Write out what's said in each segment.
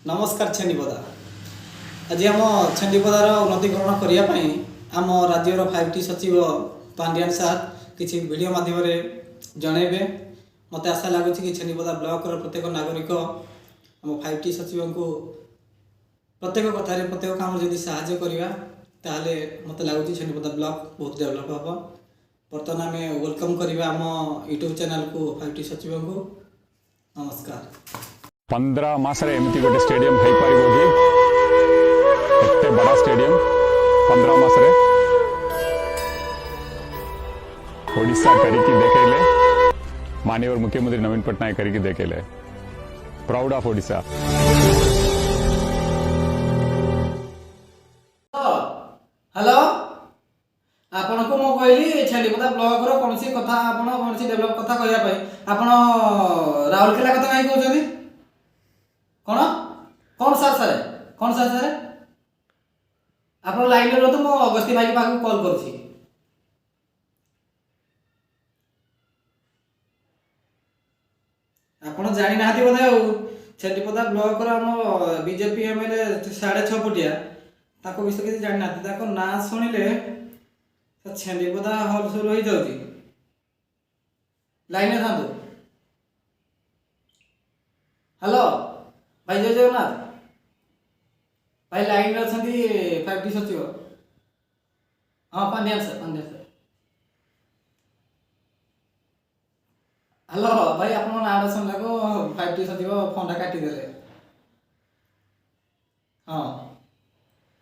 ନମସ୍କାର ଛେଣ୍ଡିପଦା। ଆଜି ଆମ ଛେଣ୍ଡିପଦାର ଉନ୍ନତିକରଣ କରିବା ପାଇଁ ଆମ ରାଜ୍ୟର 5ଟି ସଚିବ ପାଣ୍ଡିଆନ ସାର୍ କିଛି ଭିଡ଼ିଓ ମାଧ୍ୟମରେ ଜଣାଇବେ। ମୋତେ ଆଶା ଲାଗୁଛି କି ଛେଣ୍ଡିପଦା ବ୍ଲକର ପ୍ରତ୍ୟେକ ନାଗରିକ ଆମ 5ଟି ସଚିବଙ୍କୁ ପ୍ରତ୍ୟେକ କଥାରେ, ପ୍ରତ୍ୟେକ କାମରେ ଯଦି ସାହାଯ୍ୟ କରିବା, ତାହେଲେ ମୋତେ ଲାଗୁଛି ଛେଣ୍ଡିପଦା ବ୍ଲକ ବହୁତ ଡେଭଲପ୍ ହେବ। ବର୍ତ୍ତମାନ ଆମେ welcome କରିବା ଆମ ୟୁଟ୍ୟୁବ୍ ଚ୍ୟାନେଲକୁ 5ଟି ସଚିବଙ୍କୁ। ନମସ୍କାର। 15 ମାସରେ ଏମିତି ଗୋଟେ ଷ୍ଟାଡିୟମ ହେଇପାରିବ କି? ଏତେ ବଡ଼ ଷ୍ଟାଡିୟମ 15 ମାସରେ ଓଡ଼ିଶା କରିକି ଦେଖେଇଲେ। ମାନ୍ୟବର ମୁଖ୍ୟମନ୍ତ୍ରୀ ନବୀନ ପଟ୍ଟନାୟକ କରିକି ଦେଖେଇଲେ। Proud of Odisha. Hello, ଆପଣଙ୍କୁ ମୁଁ କହିଲି ଛେଣ୍ଡିପଦା ବ୍ଲକର କୌଣସି କଥା, ଆପଣ କୌଣସି ଡେଭଲପ କଥା କହିବା ପାଇଁ, ଆପଣ ରାଉରକେଲା କଥା କାହିଁ କହୁଛନ୍ତି? କ'ଣ କ'ଣ ସାର୍, ସାର୍, କ'ଣ ସାର୍, ସାର୍, ଆପଣ ଲାଇନରେ ରୁହନ୍ତୁ, ମୁଁ ଅଗସ୍ତି ଭାଇଙ୍କ ପାଖକୁ କଲ୍ କରୁଛି। ଆପଣ ଜାଣିନାହାନ୍ତି ବୋଧେ। ଆଉ ଛେଣ୍ଡିପଦା ବ୍ଲକର ଆମ ବିଜେପି ଏମଏଲଏ 6.5 ଫୁଟିଆ, ତାଙ୍କ ବିଷୟରେ କିଛି ଜାଣିନାହାନ୍ତି। ତାଙ୍କ ନାଁ ଶୁଣିଲେ ଛେଣ୍ଡିପଦା ହଲ୍ ସୁରୁ ହେଇଯାଉଛି। ଲାଇନରେ ଥାନ୍ତୁ। ହ୍ୟାଲୋ ଭାଇ, ଜୟ ଜଗନ୍ନାଥ ଭାଇ। ଲାଇନରେ ଅଛନ୍ତି 5ଟି ସଚିବ। ହଁ, Pandian sir, Pandian sir. Hello ଭାଇ, ଆପଣଙ୍କ ନାଁଟା ଶୁଣିଲାକୁ 5ଟି ସଚିବ ଫୋନଟା କାଟିଦେଲେ। ହଁ,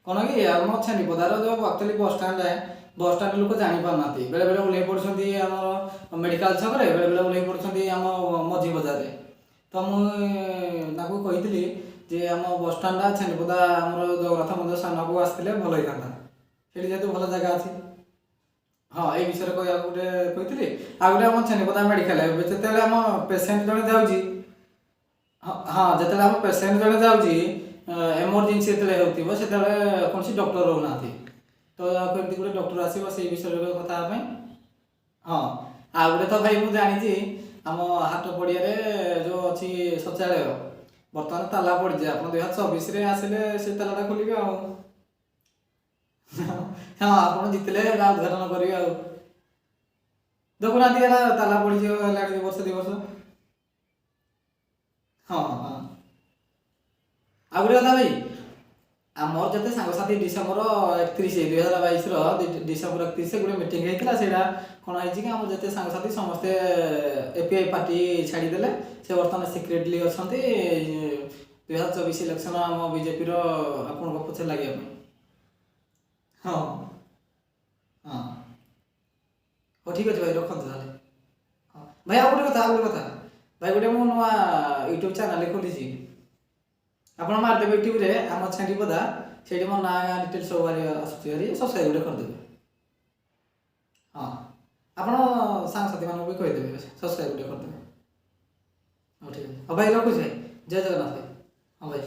କ'ଣ କି, ଆମ ଛେଣ୍ଡିପଦାର ଯେଉଁ ଆକ୍ଚୁଆଲି ବସଷ୍ଟାଣ୍ଡ, ବସଷ୍ଟାଣ୍ଡ ଲୋକ ଜାଣିପାରୁନାହାନ୍ତି। ବେଳେ ବେଳେ ଓହ୍ଲେଇ ପଡ଼ୁଛନ୍ତି ଆମର ମେଡ଼ିକାଲ ଛକରେ, ବେଳେ ବେଳେ ଓହ୍ଲେଇ ପଡ଼ୁଛନ୍ତି ଆମ ମଝି ବଜାରରେ। ତ ମୁଁ ତାଙ୍କୁ କହିଥିଲି ଯେ ଆମ ବସଷ୍ଟାଣ୍ଡଟା ଛେଣ୍ଡିପଦା ଆମର ଜଗନ୍ନାଥ ମନ୍ଦିର ସାମ୍ନାକୁ ଆସିଥିଲେ ଭଲ ହେଇଥାନ୍ତା, ସେଠି ଯେହେତୁ ଭଲ ଜାଗା ଅଛି। ହଁ, ଏଇ ବିଷୟରେ କହିବାକୁ ଗୋଟେ କହିଥିଲି। ଆଉ ଗୋଟେ ଆମ ଛେଣ୍ଡିପଦା ମେଡ଼ିକାଲ, ଏବେ ଯେତେବେଳେ ଆମ ପେସେଣ୍ଟ ଜଣେ ଯାଉଛି, ହଁ, ଯେତେବେଳେ ଆମ ପେସେଣ୍ଟ ଜଣେ ଯାଉଛି, ଏମର୍ଜେନ୍ସି ଯେତେବେଳେ ହେଉଥିବ, ସେତେବେଳେ କୌଣସି ଡକ୍ଟର ରହୁନାହାନ୍ତି। ତ କେମିତି ଗୋଟେ ଡକ୍ଟର ଆସିବ, ସେଇ ବିଷୟରେ କଥା ହେବା ପାଇଁ। ହଁ, ଆଉ ଗୋଟେ ତ ଭାଇ ମୁଁ ଜାଣିଛି, ଆମ ହାଟ ପଡ଼ିଆରେ ଯେଉଁ ଅଛି ଶୌଚାଳୟ, ବର୍ତ୍ତମାନ ତାଲା ପଡ଼ିଛି। ଆପଣ 2024ରେ ଆସିଲେ ସେ ତାଲାଟା ଖୋଲିବେ। ଆଉ ହଁ, ଆପଣ ଜିତିଲେ ଏଟା ଉଦ୍ଘାଟନ କରିବେ। ଆଉ ଦେଖୁନାହାନ୍ତି, ଏଟା ତାଲା ପଡ଼ିଛି ହେଲାଣି ବର୍ଷ 2 ବର୍ଷ। ହଁ, ଆଉ ଗୋଟେ କଥା ଭାଇ, ଆମର ଯେତେ ସାଙ୍ଗସାଥି ଡିସେମ୍ବର 31, 2022ର ଡିସେମ୍ବର 31 ଗୋଟେ ମିଟିଂ ହେଇଥିଲା। ସେଇଟା କ'ଣ ହେଇଛି କି, ଆମର ଯେତେ ସାଙ୍ଗସାଥି ସମସ୍ତେ ଏପିଆଇ ପାର୍ଟି ଛାଡ଼ିଦେଲେ। ସେ ବର୍ତ୍ତମାନ ସିକ୍ରେଟଲି ଅଛନ୍ତି 2024 ଇଲେକ୍ସନ ଆମ ବିଜେପିର ଆପଣଙ୍କ ପଛରେ ଲାଗିବା ପାଇଁ। ହଁ, ହଉ, ଠିକ୍ ଅଛି ଭାଇ, ରଖନ୍ତୁ ତାହେଲେ। ହଁ ଭାଇ, ଆଉ ଗୋଟେ କଥା, ଆଉ ଗୋଟେ କଥା ଭାଇ, ଗୋଟେ ମୁଁ ନୂଆ ୟୁଟ୍ୟୁବ୍ ଚ୍ୟାନେଲ୍ ଖୋଲିଛି। ଆପଣ ମାରିଦେବେ ୟୁଟ୍ୟୁବରେ ଆମ ଛେଣ୍ଡିପଦା, ସେଇଠି ମୋ ନାଁ, ଗାଁ ଡିଟେଲ୍ସ ସବୁ ବାହାରି ଆସୁଛି ଭାରି। ସବସ୍କ୍ରାଇବ୍ ଗୋଟେ କରିଦେବେ। ହଁ, ଆପଣ ସାଙ୍ଗସାଥିମାନଙ୍କୁ ବି କହିଦେବେ, ସବସ୍କ୍ରାଇବ୍ ଗୋଟେ କରିଦେବେ। ହଉ, ଠିକ୍ ଅଛି। ହଉ ଭାଇ, ରଖୁଛି ଭାଇ। ଜୟ ଜଗନ୍ନାଥ ଭାଇ। ହଁ ଭାଇ।